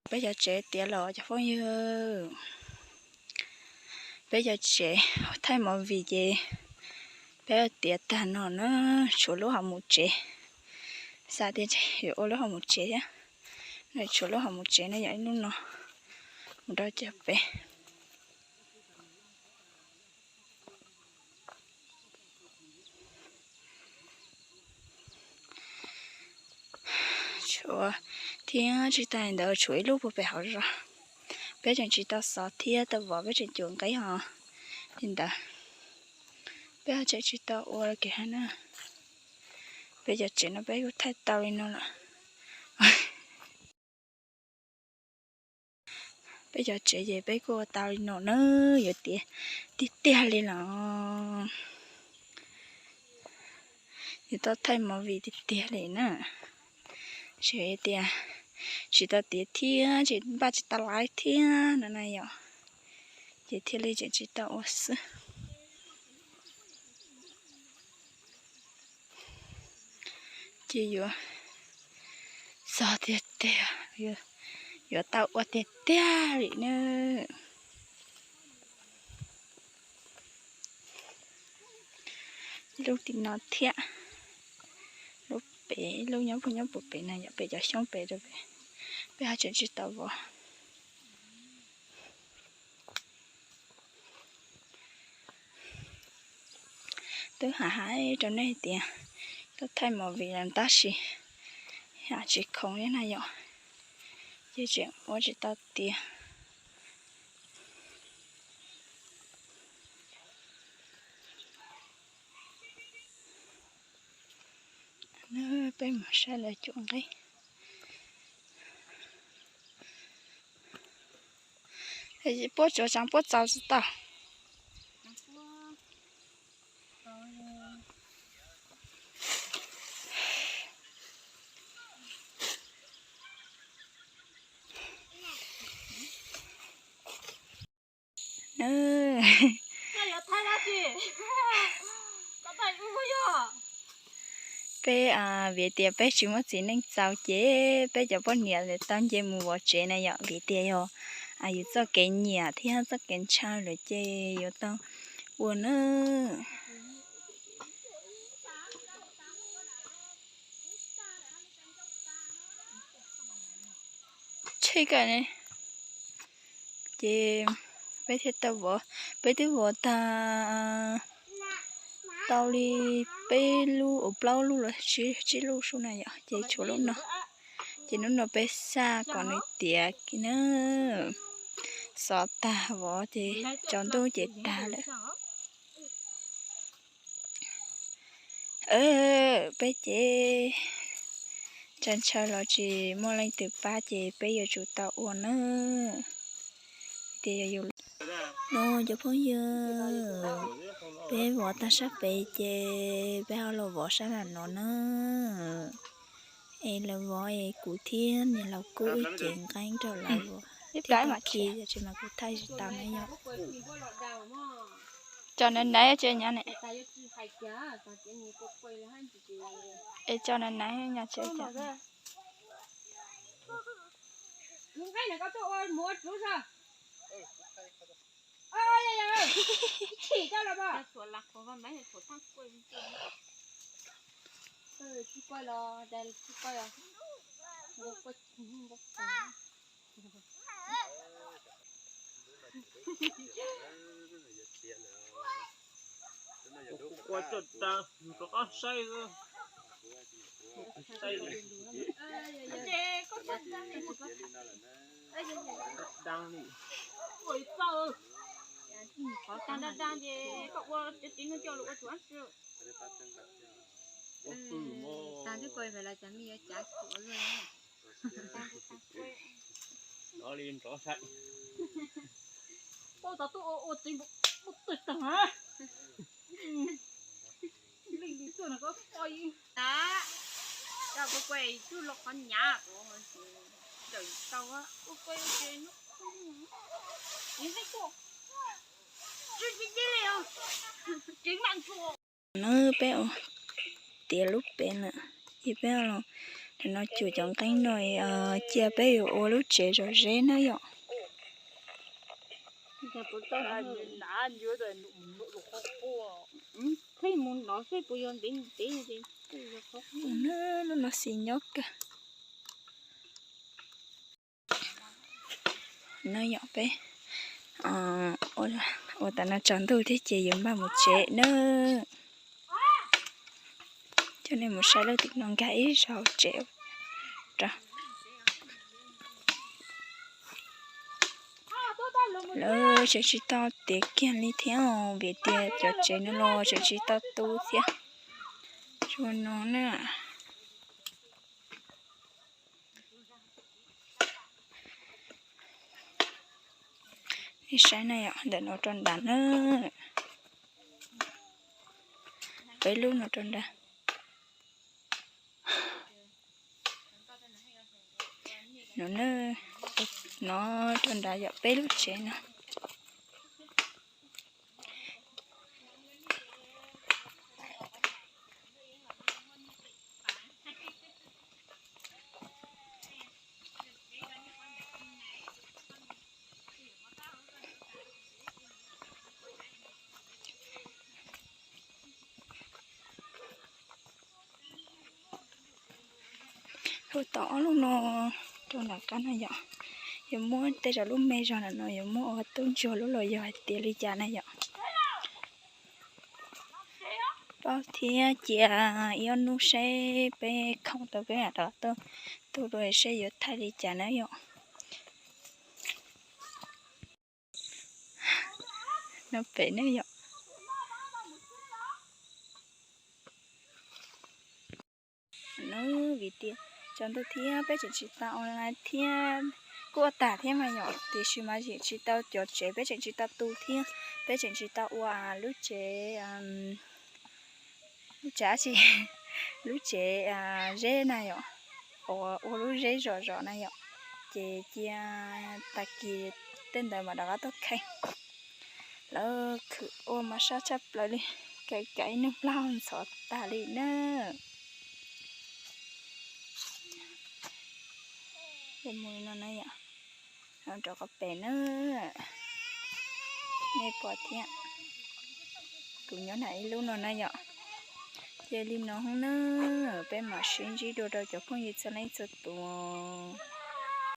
Peb cov tsev tiav los cov phooj ywg, peb cov tsev thaij movie ces peb tiav tag no na, tshuav lub hauv mus tsev. Xav tias yuav ua lub hauv mus tsev thiab, tshuav lub hauv mus tsev no yog ib lub no mus rau cov pem. Tshuav thiab tsis tas li ntawd tshuav ib lub puag pem hauv zos, peb tseem tsis tau xov thiab tau vov peb tseem cuam nqeeb hos li ntawd. Peb ho tseem tsis tau ua kiag na. Peb cov tsev no peb kuj thaij tau li no lawm. Peb cov tsev ces peb kuj ua tau li no na, yuav tiav tiag tiag li los yuav tau thaij movie tiag tiag li na. Tsis tias tsis tau tiav thiab tsis npaj tsis tau laiv thiab no na yom, ces thiaj li tseem tsis tau ua xwb. Ces yuav txog tiag tiag, yuav tau ua tiag tiag li na. Lub tim no thiab, lub pem, lub nyob puag nyob puag pem na yom, pem cov xyoob pem rau pem, peb ho tseem tsis tau vov. Twb hais hais rau nej tias tau thaij movie los tab sis yam tsis khoom li na yom, ces tseem ua tsis tau tiav. Peb mus saib lawv cuam nqeeb. Puab tsuav tsav puab txaus tsis tau. Peb vim tias peb tsis muaj txiv neej txaus ces peb cov poj niam tau nce mus vov tsev na yom, vim tias yog yus txoj kev nyiam thiab txoj kev ntshaw lawm ces yuav tau ua na. Tsheb kawg ne. Ces peb thiaj tau vov, peb twb vov tag tau li peb lub uas plaub lub los tsib lub sub na yom, ces tshuav lub no. Ces hnub no peb xaj kom nws tiav na, xov tag vov ces tsaus ntuj ces tag lawm. Peb ces ntshaw ntshaw los tsis muaj leej twg pab ces peb yuav tsum tau ua na. Tias yog yus no cov phooj ywg, peb vov tag sab pem ces peb ho los vov sab nram no na. Es lawv vov es kuv thiab niam laus Kub wb cev nqeeb rau lawv vov thiab pab khi, tsis mas kuv thaij tsis tau na yom. Cov naiv naiv tsev nyob ne. Es cov naiv naiv nyob tsev. Kuv qua tso tas, rov qab saib. Dab li. Qhov tag dab dab ces koj ua tsev tsev no coj los ua tsuav tsi. Ua pw mog. Tag twb koj yuav los cas me yuav cav tsuav luaj. Nrov li nrov saib. Pab tau tuaj ua tsev npaum tag tag na. Leej twg tuaj no koj poj ib tas. Coj kuv kuj ib tug los qhov nyav kuv tawm tau kuv kuj ib tsev no. Ib tug tsis tsis li os. Tsev mam tsuas. No peb ua tiav lub pem lawm, ces peb los No cuam cov nqeeb no cia peb yuav ua lub tsev zom zeb na yom. Lub no xis nyob kawg. No yom peb ua tas no tsaus ntuj thiab ces yuav npaj mus tsev na. Coj nej mus saib lub tim no nkag ib zaug tsev rau. Lawv tseem tsis tau tiav kiag li thiab vim tias cov tsev no los tseem tsis tau tu thiab. Zoo no na. Nej saib na yom, ntawm no rau nrad na. Peb lub no rau nrad. No, no rau nrad yom, peb lub tsev no. Hu tau ob lub no rau nram qab na yom. Yuav muab tej zaum lub me zog ntawm no yuav muab ua tub ntsuag lub los yog hais tias li cas na yom. Paub thiab cia ib ob hnub seb peb khoom tau peb mam rov tuaj tu dua seb yuav thaij li cas na yom. No pem ne yom. No vim tias tsaus ntuj thiab peb tseem tsis tau online thiab, kuj ua tag thiab mas yom, tiam sis mas tseem tsis tau cov tsev, peb tseem tsis tau tu thiab, peb tseem tsis tau ua lub tsev, lub tsev dab tsi, lub tsev zeb na yom, ua lub zeb zom zom na yom, ces cia tag kis tej ntawd mam rov qab tuaj kheej. Lawv khwv ua mas sab tshaj plaws li, kav kav ib hnub plaub ntxhov tag li na. Mus li no na yom, rov qab pem na, nej pom thiab. Kuv nyob nram ib lub no na yom. Ces li no na, peb mam sib ntsib dua rau cov phooj ywg txhua leej txhua tus.